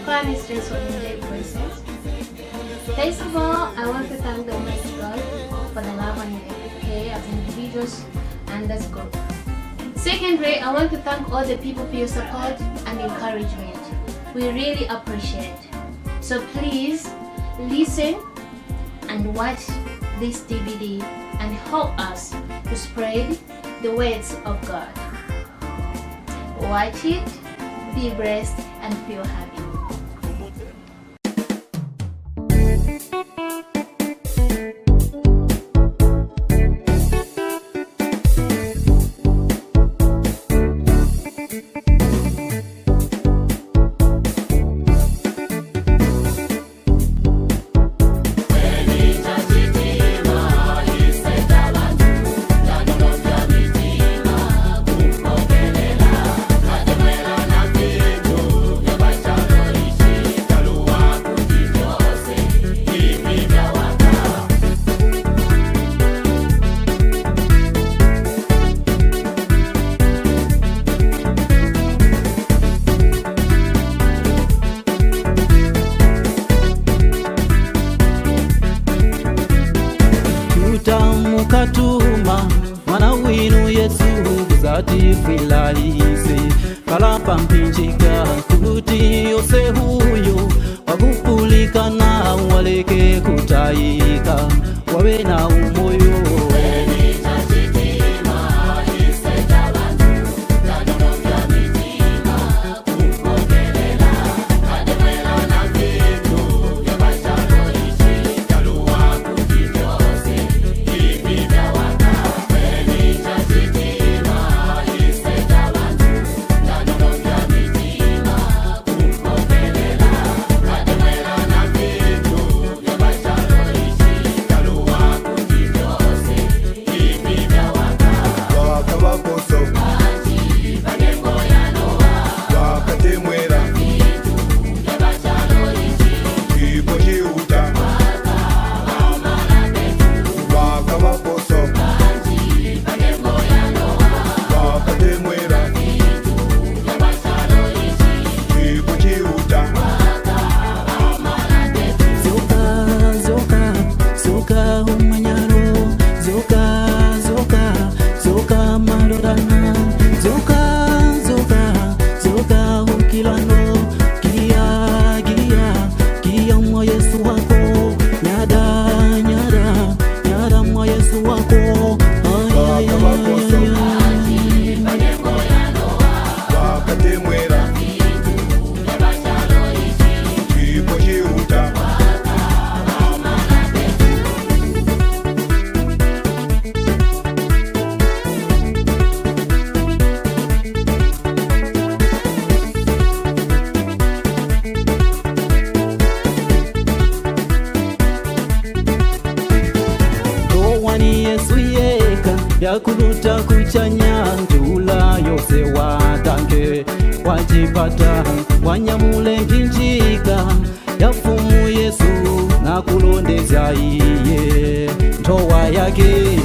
Choir Mistress for Enjoy Voices. First of all, I want to thank the Almighty God for the love and care as individuals and as group. Secondly, I want to thank all the people for your support and encouragement. We really appreciate. So please listen and watch this DVD and help us to spread the words of God. Watch it, be blessed, and feel happy. Tutamukatuma mwana winu Yesu kuzatifwilalise kalapa mpinjika kuti yose huyo wakupulikana waleke kutayika wawe na umoyo. Wakabakoso wakatemwera ipo chiuta wakabakoso wakatemwera ipo chiuta. Zoka, zoka, zoka umanyaro, zoka, zoka, zoka marorana, zoka, zoka, zoka ukilano, kia, kia, kia mwa Yesu wako, nyada, nyada, nyada mwa Yesu wako. Ay, ay, ay, ay, ay. Wakatemwera ipo chiuta. Towani Yesu yeka yakuluta kuchanya ntula yose watange wachipata wanyamule mpinjika yafumu Yesu nakulondeza iye ntowa yake.